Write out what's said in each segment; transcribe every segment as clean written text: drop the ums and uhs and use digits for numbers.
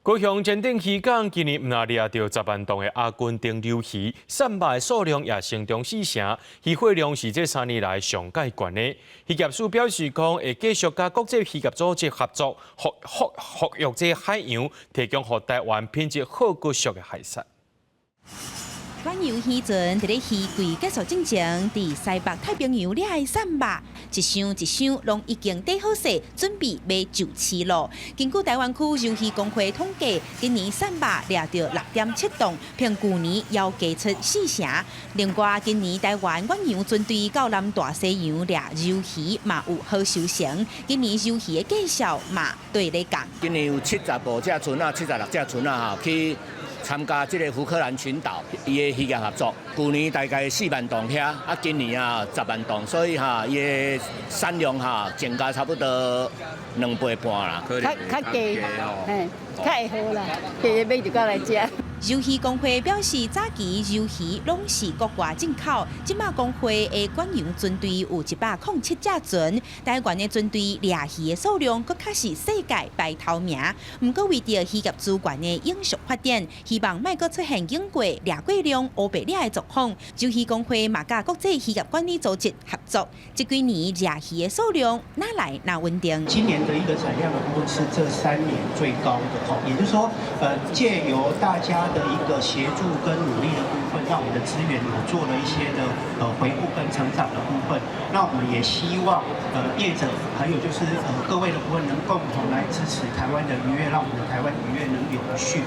高雄前鎮漁港今年毋但掠著10萬磅的阿根廷鰇魚，散肉的數量也成長四成，漁獲量是這3年來上蓋懸的。漁業署表示講，會繼續佮國際漁業組織合作，復育這海洋，提供予台灣品質好閣俗的海產。遠洋漁船佇咧漁季結束進前，佇西北太平洋掠的散肉，一箱一箱攏已經綴好勢，準備欲就市囉。根據臺灣區鰇魚公會統計，今年散肉掠著6.7磅，比舊年猶加出四成。另外，今年臺灣遠洋船隊到南大西洋掠鰇魚嘛有好收成。今年鰇魚的價數嘛綴咧降。今年有75隻船仔，76隻船仔吼去參加這个福克蘭群島伊的漁業合作。舊年大概4萬磅遐，啊，今年啊十萬磅，所以哈伊的產量哈增加差不多2倍半啦。較較低，嘿，較會好啦，加買就過來食。鰇魚公會表示，早期鰇魚攏是國外進口，這馬公會的遠洋船隊有107隻船，台灣的船隊掠魚的數量，閣較是世界排頭名。毋過為著漁業資源的永續發展，希望莫閣出現經過掠過量烏白掠的狀況。鰇魚公會嘛佮國際漁業管理組織合作，這幾年掠魚的數量愈來愈穩定。今年的一個產量的部分是這3年最高的，吼，也就是說，藉由大家的一個協助跟努力的部分，讓我們的資源有做了一些的回復跟成長的部分。那我們也希望業者還有就是各位的部分能共同來支持台灣的漁業，讓我們的台灣漁業能永續。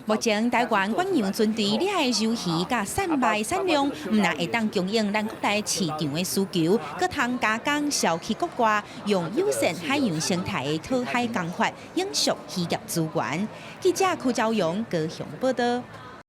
目前台灣遠洋船隊掠的鰇魚佮散肉產量，毋但會當供應咱國內市場的需求，閣通加工銷去國外，用友善海洋生態的討海工法，永續漁業資源。記者柯昭陽高雄報道。